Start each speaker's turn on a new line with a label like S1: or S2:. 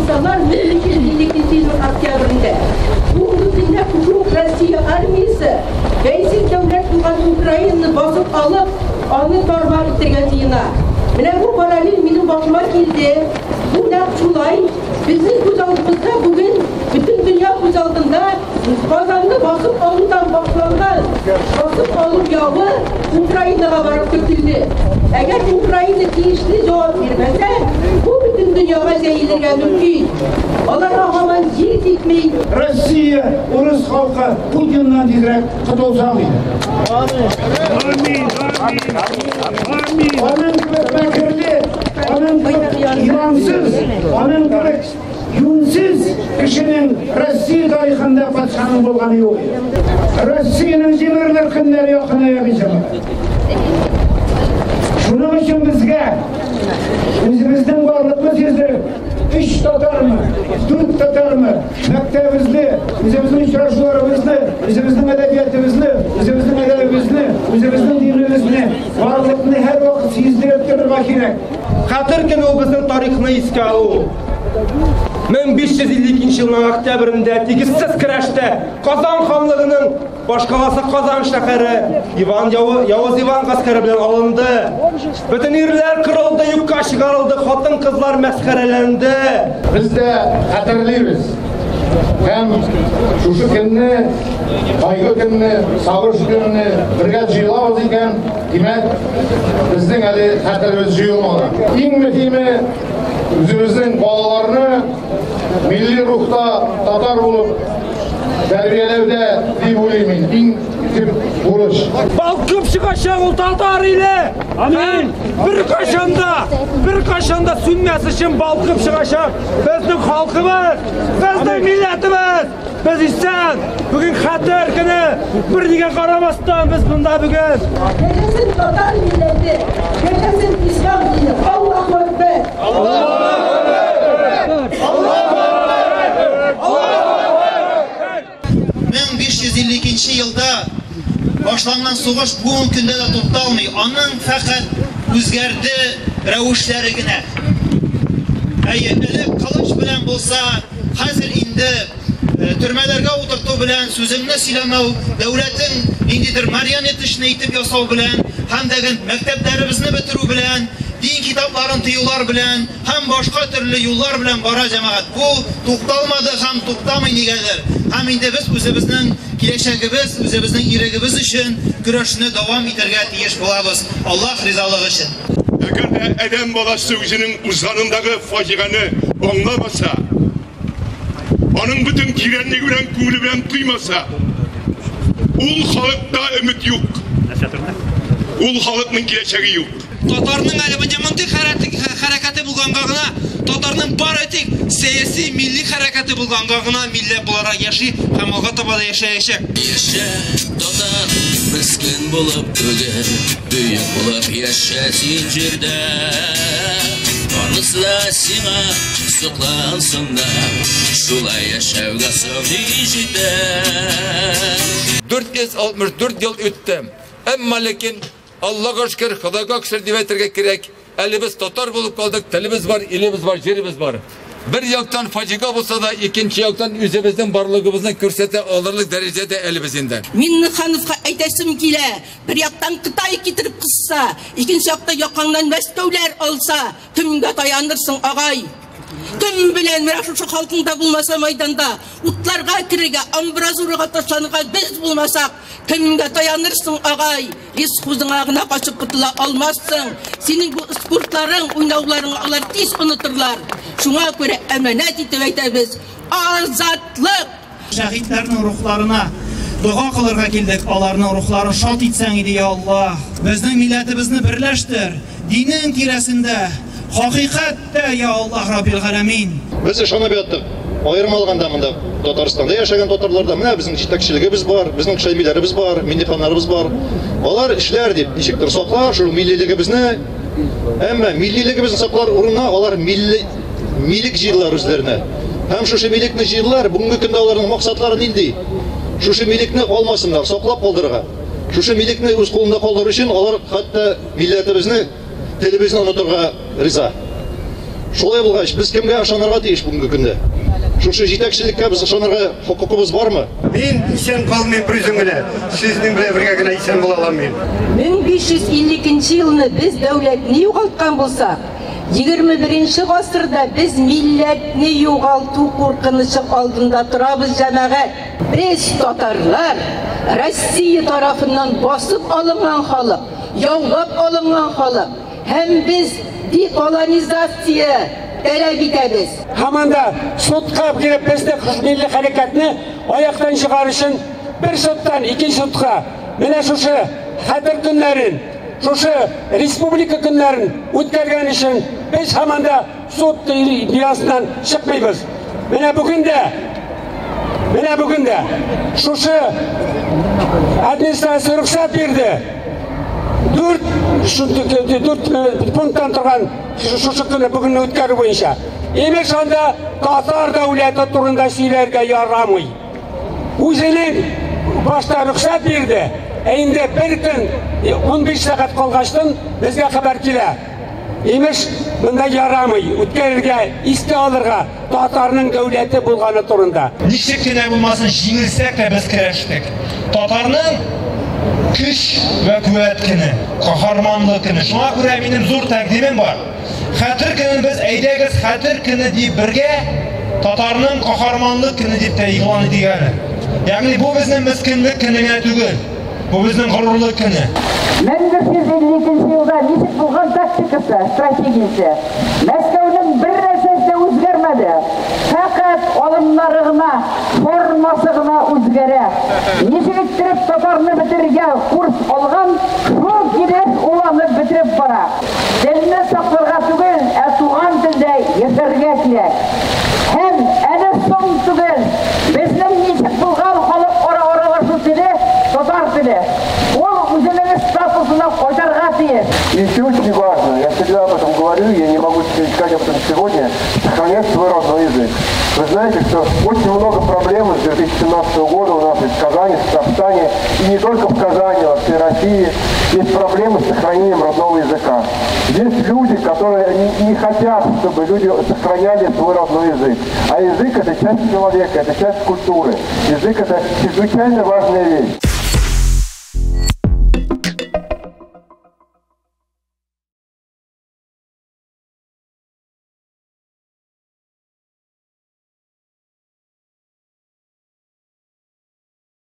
S1: алсалар 1552 елның октябрендә. Бүгенге көндә шушы ук Россия армиясе бәйсез дәүләт булган Украинаны басып алып, аны тар-мар итәргә җыена. Менә бу параллель минем башыма килде. Бу нәкъ шулай. Безнең күз алдыбызда бүген бөтен дөнья күз алдында Казанны басып алудан башланган басып алу явы Украинага барып төртелде. Әгәр Украина тиешле җавап бирмәсә, бу бөтен дөньяга җәелергә мөмкин. Аларга һаман җир җитми.
S2: Россия урыс халкы Путиннан тизрәк котылсаң иде.
S3: Амин. Амин. Амин.
S2: Аның кебек мәкерле, аның кебек имансыз, аның кебек юньсез кешенең Россия тарихында патшаның булганы юк иде. Россиянең җимерелер көннәре якыная бит, җәмәгать. Шуның өчен безгә үзебезнең барлыкны сиздереп, өч татармы, дүрт татармы, мәктәбебезне, үзебезнең очрашуларыбызны, үзебезнең әдәбиятыбызны, үзебезнең әдәбебезне, үзебезнең динебезне, барлыкны һәрвакыт сиздереп торырга кирәк.
S4: Хәтер көне ул безнең тарихны искә алу. 1552 елның октябрендә тигезсез көрәштә Казан ханлыгының башкаласы Казан шәһәре Иван Явыз Иван гаскәре белән алынды. Бөтен ирләр кырылды, юкка чыгарылды, хатын-кызлар мәсхәрәләнде.
S5: Без дә хәтерлибез. Һәм шушы көнне, кайгы көнне, сагыш көнне бергә җыелабыз икән, димәк, безнең әле хәтеребез җыелмаган. Иң мөһиме, үзебезнең балаларны милли рухта татар булып тәрбияләүдә дип уйлыйм мин. Иң төп бурыч.
S4: Балкып чыгачак ул татар иле. Амин. Беркайчан да, беркайчан да сүнмәс өчен балкып чыгачак безнең халкыбыз, безнең милләтебез. Без исән. Бүген хәтер көне. Бер нигә карамастан без монда бүген.
S1: Яшәсен татар милләте, яшәсен ислам дине. Аллаһу акбар.
S4: Аллаһу акбар! Аллаһу акбар!
S6: 1552 елда башланган сугыш бүгенге көндә дә тукталмый. Аның фәкать үзгәрде рәвешләре генә. Әйе, элек кылыч белән булса, хәзер инде төрмәләргә утырту белән, сүзеңне сөйләмәү, дәүләтең ниндидер марионеточный итеп ясау белән, һәм дә мәктәпләребезне бетерү белән, дин китапларын тыюлар белән һәм башка төрле юллар белән бара җәмәгать. Бу тукталмады һәм туктамый нигәдер. Һәм инде без үзебезнең киләчәгебез, үзебезнең ирегебез өчен көрәшне дәвам итәргә тиеш булабыз. Аллаһ ризалыгы өчен.
S3: Әгәр дә адәм баласы үзенең узганындагы фаҗигане аңламаса, аның бөтен тирәнлеге белән күңеле белән тоймаса, ул халыкта өмет юк. Ул халыкның киләчәге юк.
S6: Татарның әле менә мондый хәрәкәте булганга гына, татарның бары тик сәяси милли хәрәкәте булганга гына милләт буларак яши һәм алга таба да яшәячәк.
S7: Яшә, татар, мескен булып түгел, бөек булып яшә син җирдә. Барысы да сиңа соклансын да, шулай яшәүгә соң ни җитә.
S8: 464 ел үтте. Әмма ләкин Аллага шөкер, Ходайга шөкер дип әйтергә кирәк. Әле без татар булып калдык, телебез бар, илебез бар, җиребез бар. Бер яктан фаҗига булса да, икенче яктан үзебезнең барлыгыбызны күрсәтә алырлык дәрәҗәдә әле без инде.
S1: Миңнехановка әйтәсем килә, бер яктан Кытай китереп кысса, икенче якта якаңнан Мәскәүләр алса, кемгә таянырсың, агай? Кем белән менә шушы халкыңда булмаса майданда, утларга керергә, амбразурага ташланырга без булмасак, кемгә таянырсың, агай? Лесхозыңа гына качып котыла алмассың. Синең бу спортларың, уйнауларың алар тиз онытырлар. Шуңа күрә әманәт итеп әйтәбез: азатлык!
S6: Шәһитләрнең рухларына дога кылырга килдек. Аларның рухларын шат итсәң иде, я Аллаһ. Безнең милләтебезне берләштер. Динең тирәсендә, хакыйкатьтә, я Аллаһ Раббил Галәмин.
S5: Без ышанып яттык. Аерым алганда монда Татарстанда яшәгән татарларда менә безнең җитәкчелегебез бар, безнең шәймиләребез бар, миңнеханнарыбыз бар. Алар эшләр дип ничектер саклар шул миллилегебезне. Әмма миллилегебезне саклар урынына алар милли милек җыйдылар үзләренә. Һәм шушы милекне җыйдылар, бүгенге көндә аларның максатлары нинди? Шушы милекне алмасыннар, саклап калдырырга. Шушы милекне үз кулында калдыру өчен алар хәтта милләтебезне, телебезне онытырга риза. Шулай булгач, без кемгә ышанырга тиеш бүгенге көндә? Шушы җитәкчелеккә без ышанырга хокукыбыз бармы?
S9: Мин исән калмыйм бер үзем генә. Сезнең белән бергә генә исән була алам мин.
S1: 1552 елны без дәүләтне югалткан булсак, 21 гасырда без милләтне югалту куркынычы алдында торабыз, җәмәгать. Без татарлар Россия тарафыннан басып алынган халык, яулап алынган халык. Һәм без деколонизация таләп итәбез.
S4: Һаман да судка килеп безне милли хәрәкәтне аяктан чыгару өчен бер судтан икенче судка менә шушы хәтер көннәрен, шушы республика көннәрен үткәргән өчен без һаман да суд бинасыннан чыкмыйбыз. Менә бүген дә шушы администрация рөхсәт бирде. 4 пункттан торган шушы көнне бүген үткәрү буенча. Имеш анда татар дәүләте турында сөйләргә ярамый. Үзенең башта рөхсәт бирде. Ә инде бер көн 15 сәгать калгачтан безгә хәбәр килә. Имеш монда ярамый үткәрергә, искә алырга татарның дәүләте булганы турында.
S10: Ничек кенә булмасын, җиңелсәк тә без көрәштек. Татарның көч вә куәт көне, каһарманлык көне. Шуңа күрә минем зур тәкъдимем бар. Хәтер көнен без әйдәгез хәтер көне дип бергә татарның каһарманлык көне дип тә игълан итик әле. Ягъни бу безнең мескенлек көне генә түгел, бу безнең горурлык көне.
S1: 1552 елда ничек булган тактикасы, стратегиясе. Мәскәүнең бер нәрсәсе үзгәрмәде. Фәкать алымнары гына, формасы гына үзгәрә. Ничек иттереп татарны бетерергә курс алган, шул килеш ул аны бетереп бара. Телне сакларга түгел, ә туган телдә яшәргә кирәк. Һәм әле соң түгел, безнең ничек булган халыкара аралашу теле, татар теле. Ул үзенең статусына кайтарга тиеш.
S11: И еще очень важно, я всегда об этом говорю, я не могу сказать об этом сегодня, сохранять свой родной язык. Вы знаете, что очень много проблем с 2017 года у нас и в Казани, в Татарстане, и не только в Казани, во всей России есть проблемы с сохранением родного языка. Есть люди, которые не хотят, чтобы люди сохраняли свой родной язык. А язык – это часть человека, это часть культуры. Язык – это чрезвычайно важная вещь.